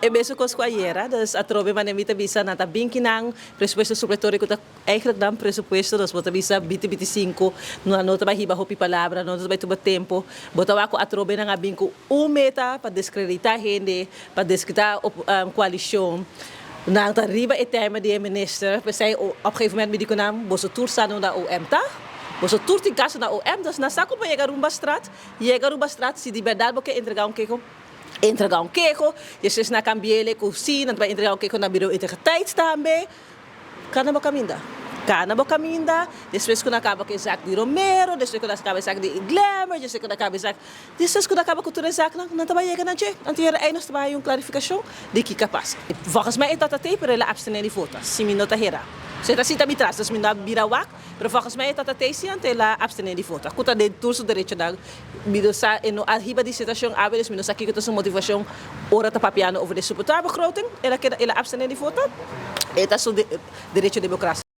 E mesun kos ku ayera, dus atrobe manera mi ta bisa nan ta bin kinan presupuesto supletorio ku ta eigenlijk nan presupuesto, dus bo ta bisa binti binti sinku, nan no ta bai hiba hopi palabra, no ta bai tuma tempo, bo ta wak ku atrobe nan a bin ku un meta pa deskreditá hende, pa deskreditá koalishon, nan ta riba e tema di e minister, p'esei op gegeven moment mi di ku nan, boso tur sa unda OM ta, boso tur tin kaso na OM, dus nan sa ku bo yega Rumbastraat, yega Rumbastraat si di bèrdat bo ke entregá un keho. Entrega un keho, despues nan cambi'ele cu si, nan ta bay entrega un keho na Bureau Integriteit tambe. Cana bo caminda. Cana bo caminda, despues cu nan caba cu e zaak di Romero, despues cu nan caba e zaak di Glamour, despues cu nan caba e zaak, despues cu nan caba cu tur e zaaknan, nan ta bay yega na dje. Anto yera ey nos ta bay haya un clarificacion di kico a pasa. Volgens mij e tata tey, pero el a abstene di vota, si mi no ta hera. So e ta sinta mi tras, dus mi no a bira wak. Pero volgens mij e tata tey si anto el a abstene di vota, cu ta den tur su derechonan. Mi no sa, e no a hiba disertacion awe, dus mi no sa kico ta su motivacion ora ta papiando over de supertuarbegroting. El a keda, el a abstene di vota. E ta su derecho democracia.